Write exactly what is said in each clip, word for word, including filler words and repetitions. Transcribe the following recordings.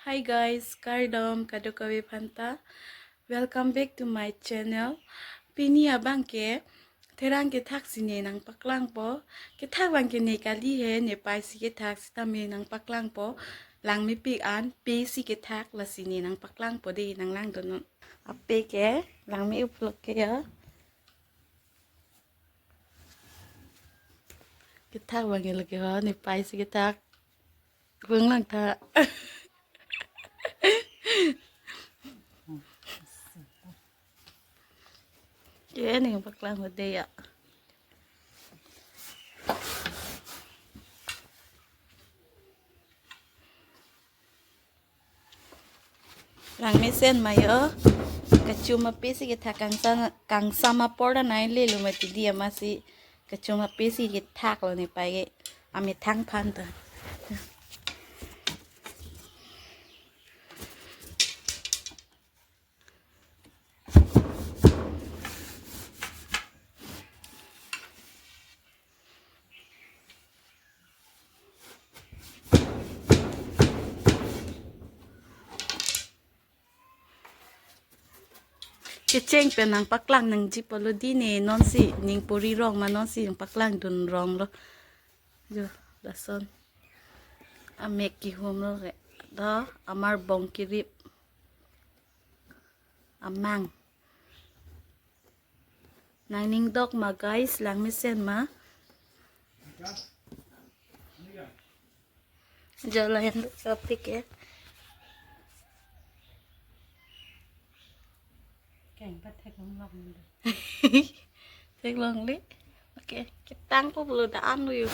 Hi guys, kardom kadokave aphanta. Welcome back to my channel. Pini abang ke therang kethak si ne nangpaklangpo. Kethak abang ke ne kali he, ne pei si kethak sitame nangpaklangpo. Langmepik an pei si kethak lasi ne nangpaklangpo de, nanglangdunnon. Apei ke langme-uplok ke ya. Kethak abang ke lake ho, ne pei si kethak. Vanglang tha. Ye, ne paklang hode ya. Langmesen ma yo. Kachum apei si kethak, kangsam, kangsam apor ta nai lelo mati di, amatsi kachum apei si kethak lo ne pei ke. Amethang aphan ta. Kecheng pen nangpaklang nangji pulo di ne, non si ning pori rong ma, non si nangpaklangdun rong lo. Jo, lason. Amek kihum lo ke. Do, amarbong kirip. Amang. Nangning dok ma guys, langmesen ma. Jo, lahen dok sapik ya. Keng pa theklong lo. Theklong le. Oke, ketang po pulo da an lo yo.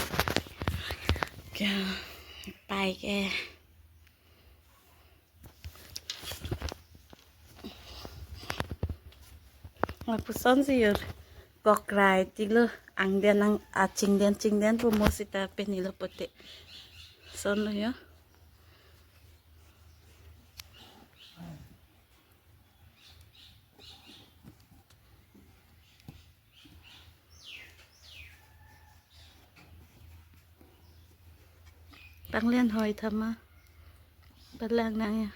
Oke, pei ke. Lapuson si yo kokrai ti lo, angden ang achingden chingden po mo sita pen ilo pote. Son lo yo. Panglen hoi thama. Palang nang ya.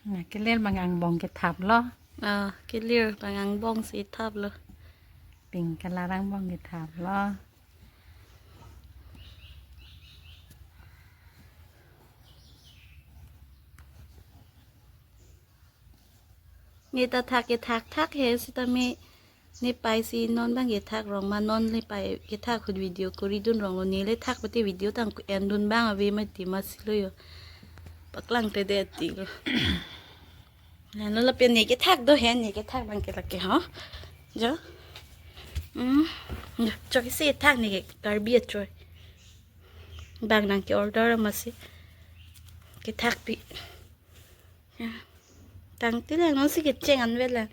Na, kelir abang angbong kethap lo. Ah, kelir abang angbong si thap lo. Pink color angbong kethap lo. Ne ta thak kethak thak he sitame ne pei si non abang kethak rong ma, non le pei kethak ahut video koridun rong lo, ne le thak pute video tang endun abang ave mati, amatsi lo yo. Paklang te de ti lo. Nano lapen ne kethak do he, ne kethak abang ke lake ho. Jo. Hmm. Jo, chok isi thak ne ke Karbi achoi. Bang nang ke order amatsi kethak pi. Ya. Tangte lang non si kecheng anvet lang.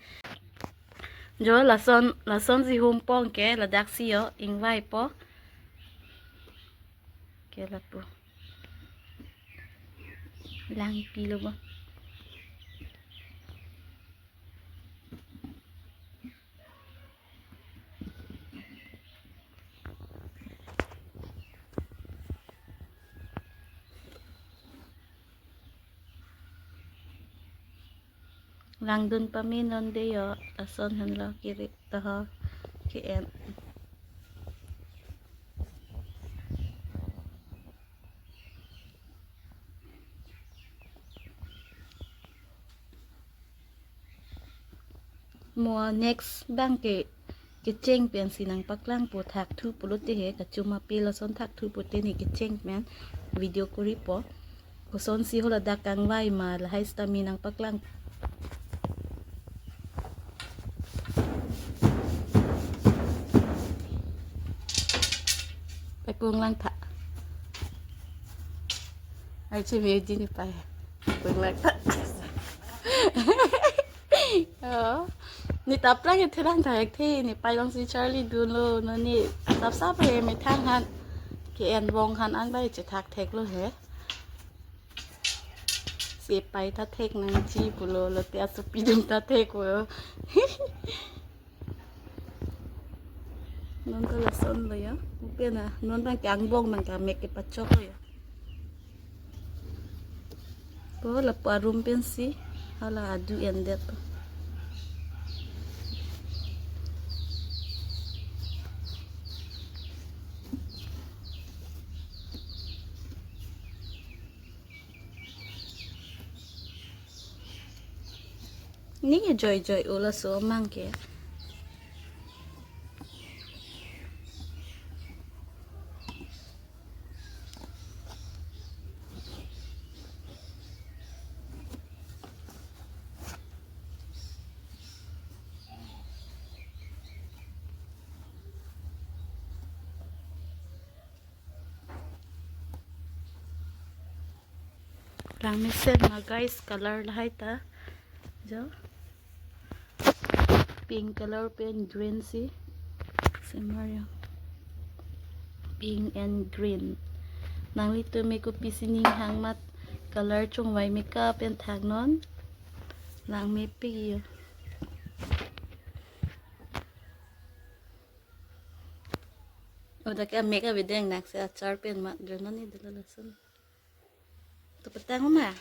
Jo, lason, lason si humpong ke, ladak si yo, ingvai po. Ke lapu. Langpi lo bo. Langdun pame non de yo, lason henlo kirip toho ke-en. Mo next abang ke kecheng pensi nangpaklangpo, thak thu pulote he, kachum apei lason thak thu pute ne kecheng pen video koripo. Koson si ho ladak kangvai ma lahai sitame nangpaklang. Pekung lang tha. Ai che me di ne pei. Pekung lang tha. Oh. Ne ta aphrang ke therang thak the, ne pei along si charlidun lo, non ne sapsap he methang aphan. Ke-en bong aphan angbong chethak thek lo he. Si pei ta thek nangji pulo, lote asopi atum ta thek po. Non ta lason lo ya. Upe na, non abang ke angbong abang ke amek kepachok lo ya. Po lapu arum pensi hala adu endet po. Ni joy joy ula so mang ke. Langmesen ma guys, color lahai ta. Jo. Pink color pen green si. Semario. Pink and green. Nanglitum me kopisi ning hang amat color chongvai meka pen thaknon. Langmepik yo. Oda ke amek avedeng nak se achar pen ma drenon ni dala lason. To petang ma.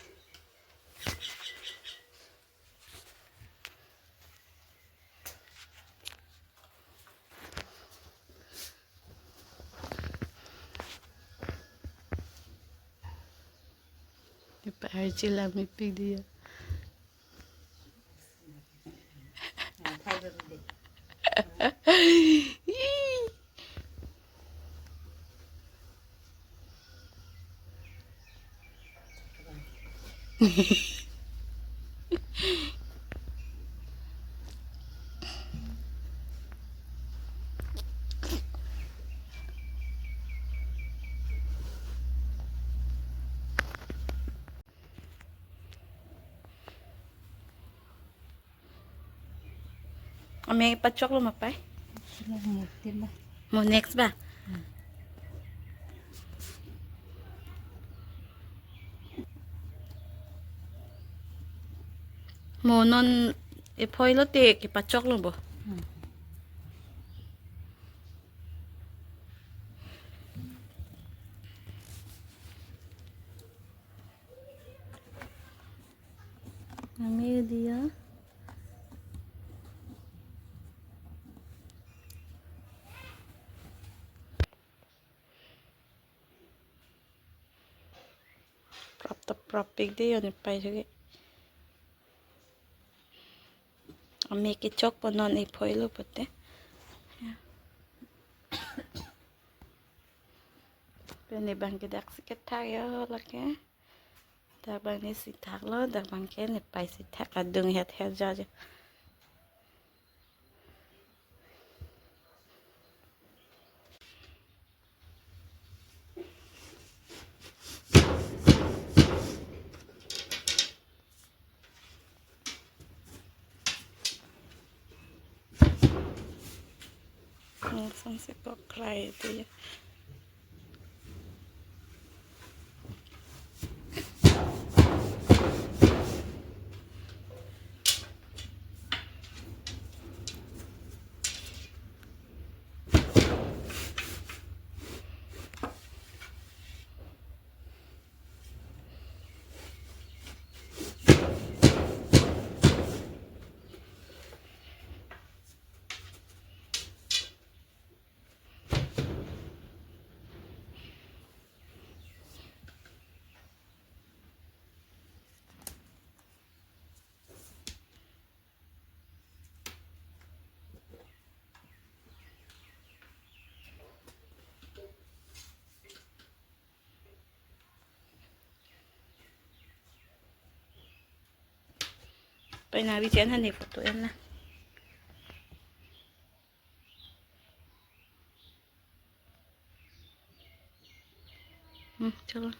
Di pa arji langmepik dia. Amek pachoklo ma pai? Sila mo tin ba. Mo next ba? Hmm. Mo non ephoi lote kepachoklo bo. Hmm. Amek dia. Prap ta prap pik de yo ne pai sugi. Amek kechok po non ephoi lo pote. Ya. Pen ne bang ke dak si kethak yo lake. Dak bang ne si thaklo, dak bang ke ne pai si thak adung het het ja ja. Lason si kokrai ti. Pai nangli chen han ne photo en na. Hmm, chalo.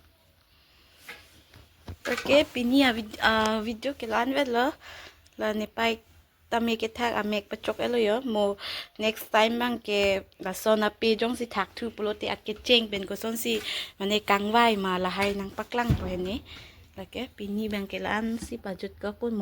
Okay, pini a vid-, a video ke la-an vetlo. La ne pai tame kethak amek pachok-et lo yo. Mo next time bang ke lason ape jongsi thakthu pulote akecheng pen kosonsi mane kangvai ma lahai nangpaklangpo hene. Lake pini bang ke la-an si pajut ko pun mo.